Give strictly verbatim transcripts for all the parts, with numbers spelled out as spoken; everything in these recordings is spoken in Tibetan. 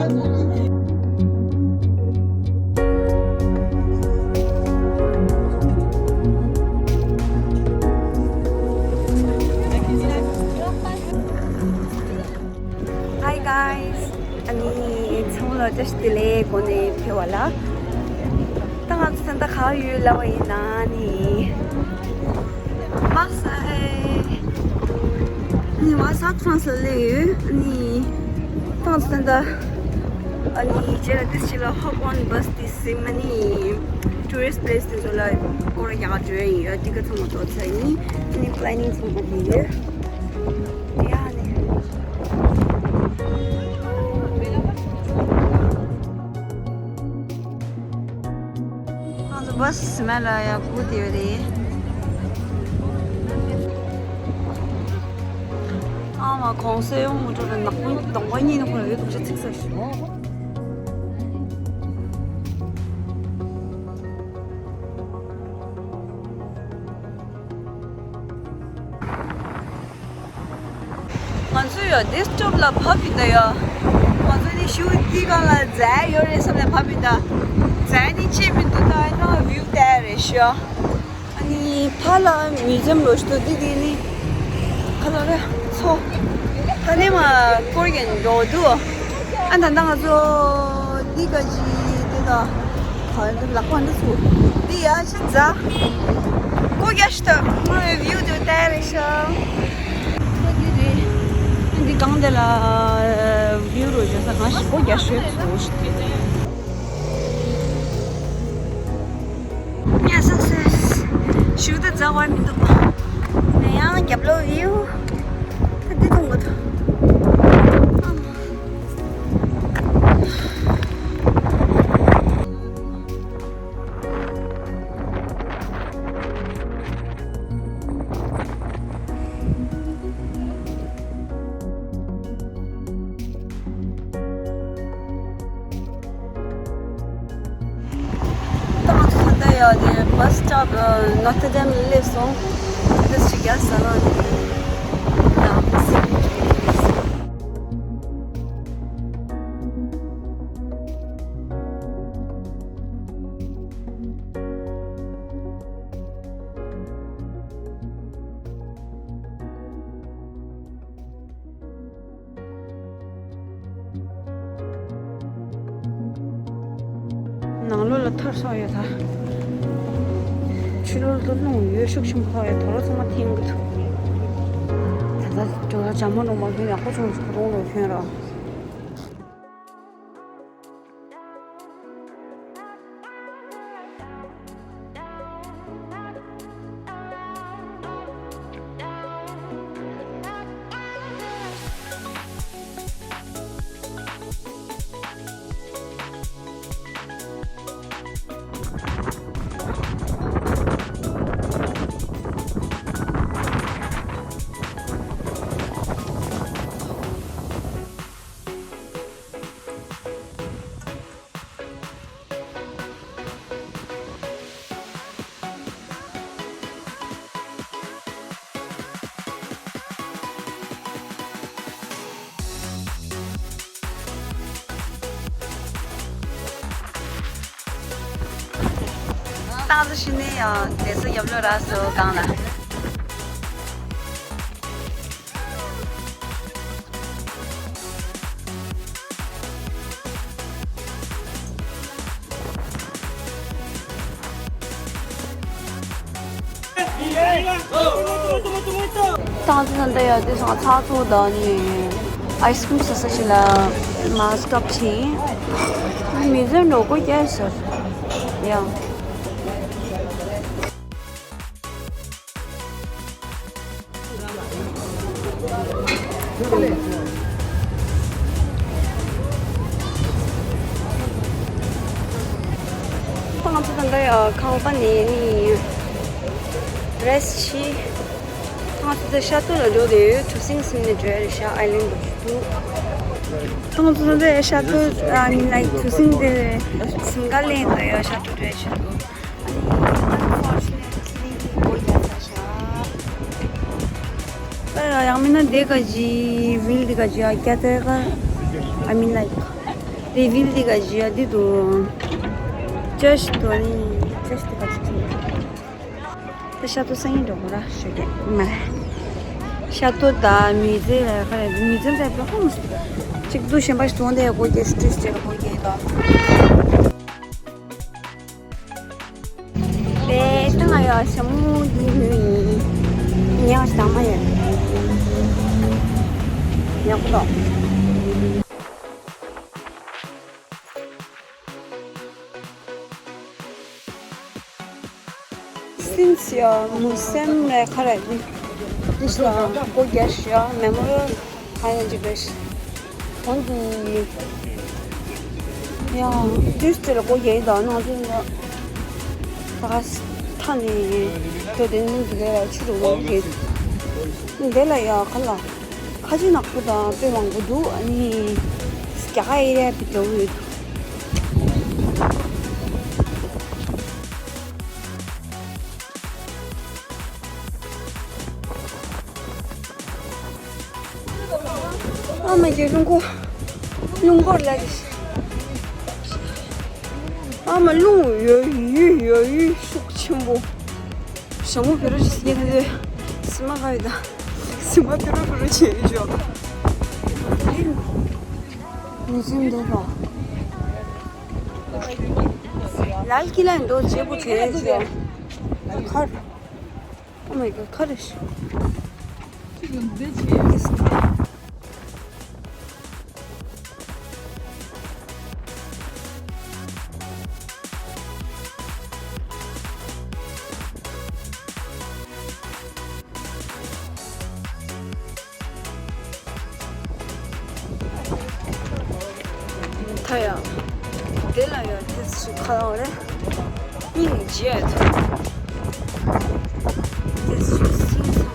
Hi guys. ཨ་ནི་ཚང་མ་ལ་བཀྲ་ཤིས་བདེ་ལེགས་གོ་ནས་ཕེབས་པ་ལ། ད་ང་ཚོ་ད་ལྟ་ག་ཡོད་ལབ་པ་ཡིན་ན་ནི། མག་ས་ཨེ། ནི་མག་ས་ཧྥ་རན་སི་ལ་སླེབས་ཡོད། ནི་ད་ང་ཚོ་ད་ལྟ་ཨ་ནི་རྗེས་ལ་ཏིས་ཅི་ལ་ཧོབ་ཨོན་བྷ་སི་ཏིས་སིམ་ཨ་ནི་ཊུ་རི་སི་ཊི་པི་ལེ་སི་དེ་ཚོ་ལ་སྐོར་ར་རྒྱག་ག་འགྲོ་ཡ་ཡིན། ཡ་ཏི་ཀ་ཚང་མ་ཚོ་ཚ་ཡིན། ཨ་ནི་པི་ལེ་ནིང་ཚང་མ་དེ་ཡོད། ཡ་ནི། ང་ཚོ་བྷ་སི་མ་ལ་ཡ་སྒུག་བསྡད་ཡོད་རེད། ཨ་མ་གོང་སེ་ཡོང་མུ་ཏྲོ་ར་ནག་པོ་གདོང་པ་གཉིས་ནི་ཁོ་ལ་ཡོད་འདུག་ཅེས་ཚིག་ས་ཞིག་ང་ཚོ་ཡ་ཌེ་སི་ཊོབ་ལ་བབས་ཡིན་ད་ཡ། ང་ཚོ་ནི་ཤུ་འདི་སྒང་ལ་མཛའ་ཡོད་རེད་བསམ་ནས་བབས་ཡིན་ད། མཛའ་ནི་ཅི་མི་འདུག་ད་ཨ་ནི་བིའུ་ལྟ་རེད་ཤག་ཨ་ནི་ཕ་ལ་མིའུ་ཛི་ཡམ་ལོ་ཞིག་འདུག་འདི་འདི་ནི་ཁ་ལོ་རེ་ཚོ། ད་ནི་མ་སྐོར་གྱི་འགྲོ་འདུག་ཨ་ད་ད་ང་ཚོ་འདི་ག་ཅི་འདི་ད་ག་འདི་ལག་པ་འདི་ཚུགས་འདི་ཡ་ཅི་མཛའ། སྒོ་རྒྱག་ཤི་ཐབས་ང་བིའུ་དེ་ལྟ་རེད་ཤག་ད་འདི་རེད། འདི་སྒང་དེ་ལ་བིའུ་རོ་བྱེད་ས་གང་ཞིག་སྒོ་རྒྱག་ཤོད་ཚུགས་ཤི། ཉལ་ས་སེ་ཞུ་ད་མཛའ་བར་མི་འདུག་ནས་ཡང་རྒྱབ་ལོགས་བིའུ་ད་འདི་མཐོང་གི་འདུག་ད་ང་ཚོ་ད་ལྟ་ཡ་དེ་བྷ་སི་སི་ཊོབ་ནོ་ཏྲི་ཌེམ་ལ་སླེབས་སོང་། འདི་ཞིག་ཡ་ས་ལ་ནི་ཡང་སེམས་ཀྱི། ནང་ལོགས་ལ་ཐར་སོང་ཡོད་ད། ཕྱི་ལོགས་ལ་རླུང་ཡོད་ཤུགས་ཆེན་པོ་ཡོད། དོ་རོ་ཚང་མ་འཐེན་གི་འདུག་ད་ལྟ་འགྲོ་ལ་ཇ་མ་རུང་མ་ཕན་ཡག་པོ་བྱུང་སོང་། རོང་ལོ་ཁྱོད་ར། ཏང་ཙི་ཤི་ནས་ཡང་དེ་ཚོ་ཡབ་ལོ་ར་སོ་གང་ལ། ཏང་ཙི་ནང་ད་ཡ་དེ་སང་ཚགས་ཚུད་ད་ནི་ཨའི་སི་ཀྲིམ་ཟ་ས་ཞིག་ལ་མ་སྐབས་ཕྱིན། མི་ཚེ་འགྲོ་སྒོ་རྒྱག་ཟེར་ཡང་། ང་ཚོ་ད་ལྟ་ཡ་ཁང་པ་ནས་ནི་རེ་སི་ཊི་བྱས། ང་ཚོ་ད་ཤ་ཏོ་ལ་འགྲོ་དེ་གྲུ་གཟིངས་ཟིན་ནས་འགྲོ་ཡ་རེད་ཤག་ཨའི་ལན་འགྲོ་ཞིག་འདུག་ང་ཚོ་ད་ལྟ་ཡ་ཤ་ཏོ་ཨ་ནི་ལའིག་གྲུ་གཟིངས་དེ་ཟིང་ག་ལེན་དུ་ཡ་ཤ་ཏོ་འགྲོ་ཡ་ཞིག་འདུག་ཡང་མིན་ན་དེ་ག་ཅི་བིལ་དེ་ག་ཅི་ཨ་ཀྱ་དེ་ག I mean like དེ་བིལ་དེ་ག་ཞུ་ཡ་དེ་དུ་ཅོ་ཤི་དོ་ནི་ཅོ་ཤི་དེ་ག་ཅི་ཅི། དེ་ཤ་ཏོ་སང་ཉིན་འགྲོ་གོ་ར་ཞུ་གེ་མ། ཤ་ཏོ་ད་མི་ཚེ་ལ་ཁ་རེ་མི་ཚེ་ལ་པ་ཧོམ་སི་གཅིག་ཏུ་ཞེན་པ་ཞིག་བཙོང་དེ་གོ་གེ་སི་ཏྲིས་ཅེ་གོ་གེ་ད། དེ་ལྟ་ང་ཡོད་ཞྭ་མོ་འདི་ཉོས་ཡིན། ཉོས་ཞྭ་མ་ཡོད། ཉོ་གི་འདུག་སིན་སི་ཡ་མུ་སེམ་རེ་ཁ་རེ་འདི་འདི་ཞྭ་སྒོ་རྒྱག་ཞྭ་མེ་མོ་རལ་ཧ་ཡ་འཇིག་རེ་ཞིག་འོན་ཏེ། ཡང་དུས་དེ་ལ་སྒོ་རྒྱག་ཡིན་དང་ནང་དུ་ཡང་ད་ག་ས་མཐའ་ནས་དོ་དེ་ནི་འདི་ལ་ཆུ་རུ་འོང་གི་འདི་ལ་ཡང་ཁ་ལ་ཁ་ཆེ་ནག་པོ་དང་དཔེ་མང་པོ་འདུག་ཨ་ནི་རྒྱ་གར་ཨེ་རི་ཡ་བི་འགྲོ་གི་ཡོད། ཨ་མ་ཡེ་རླུང་འཁོར། རླུང་འཁོར་ལ་རེད། ཨ་མ་རླུང་ཡོད་ཡོད་ཡོད་ཡོད་ཤུགས་ཆེན་པོ། ཞྭ་མོ་བེ་རོ་ཞིག་སྙེག་དུས་སི་མ་ག་ཡོད་ད། སི་མ་བེ་རོ་བེ་རོ་བྱས་ཡོད་ཤོག་ནི་ཅན་འདེད་པ། ལལ་ཀི་ལ་འདོད་བྱེད་པོ་བྱས་ཤོག་ཁར། Oh my god, ཁ་རེ་ཞིག་ད་ཡ། དེ་ལ་ཡ་དེ་སུ་ཁ་ལོ་རེད། སྙིང་རྗེ་ཐོབ། དེ་སུ་སིང་ཚང་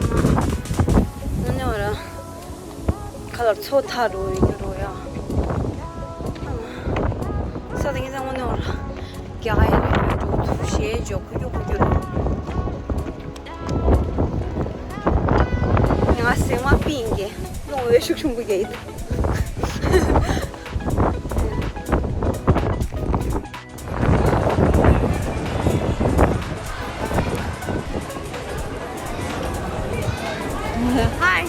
མ། ནི་བ་ར། ཁ་ལ་མཚོ་ཐག་རོ་ཡོད་རོ་ཡ། ས་དེ་ངེད་ཚང་མ་ནི་བ་ར། རྒྱ་ག་ཡ་རེ་ཡོད་འགྲོ་ཐུ་ཞེས་འཇོག་ཁུ་རྒྱུ་ཁུ་རྒྱུ་རོ། ང་སེམས་མ་པིན་གྱི་རླུང་འོད་ཤུགས་ཆུང་པོ་རྒྱག་ཡིན། Hi.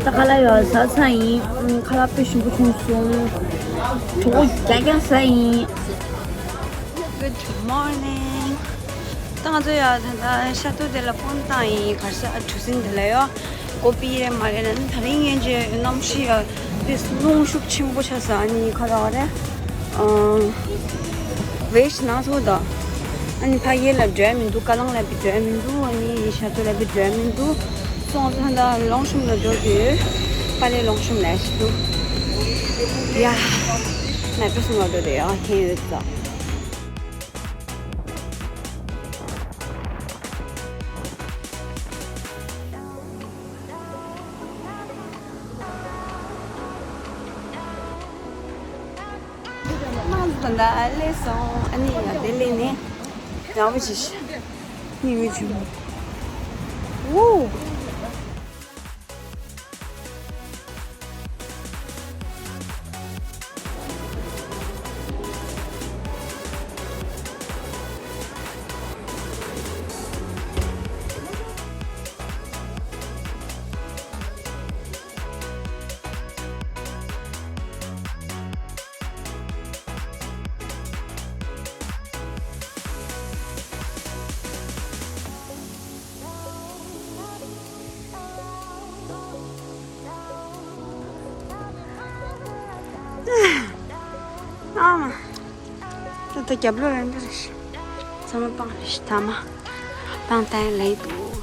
ད་ཁ་ལག་ཡོད་ཟ་ཚར་ཡིན། ཁ་ལག་དཔེ་ཞིམ་པོ་བྱུང་སོང་། གྲོད་ཁོག་རྒྱག་རྒྱག་ཟ་ཡིན། Good morning. ད་ང་ཚོ་ཡ་ད་ལྟ་ཤ་ཏོ་དེ་ལ་ཕོན་བཏང་ཡིན། གར་ས་གྲུ་གཟིངས་དེ་ལ་ཡོད། ཀོ་པི་རེད་མ་རེད་ན་ད་རིང་ངས་རྗེས་གནམ་གཤིས་ཡ་དེ་རླུང་ཤུགས་ཆེན་པོ་ཆགས་ས་ཨ་ནི་ཁ་ལག་རེད། ཨ། ཝེ་ཤི་ནང་ཚོ་དང་། ཨ་ནི་ཕ་གི་ལ་འགྲོ་ཡ་མི་འདུག་ཀ་ལང་ལ་བི་འགྲོ་ཡ་མི་འདུག་ཨ་ནི་ཤ་ཏོ་ལ་བི་འགྲོ་ཡ་མི་འདུག་སོང་ཙང་ད་ལོང་ཤུམ་ལ་འགྲོ་དུས་པ་ལས་ལོང་ཤུམ་ལ་ཤི་འདུག་ཡ། ང་ཀྲོ་སུ་ང་འགྲོ་དུས་ཡ་ཁེན་ཡོད་ཙང་། མ་ཟ་ད་ལས་སོང་ཨ་ནི་ཡ་དེ་ལས་ནས་ཡག་པོ་ཞིག་ཤི་ནི་མི་བྱུང་། ཝུ། ཨ་མ། ད་ལྟ་རྒྱབ་ལོགས་ལ་འདི་རེད། ཚང་མ་སྤང་རེད་ད་མ། སྤང་སྟངས་ལེགས་འདུག་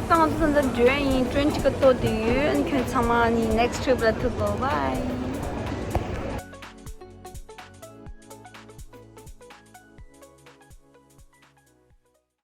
ད་ང་ཚོ་ད་ལྟ་འགྲོ་ཡ་ཡིན། ཊེན་ཊི་ཀེ་ཊི་བཏོན་བསྡད་ཡོད། ཨ་ནི་ཁྱོད་ཚང་མ་ནི་next trip ལ་ཐུག་གོ bye།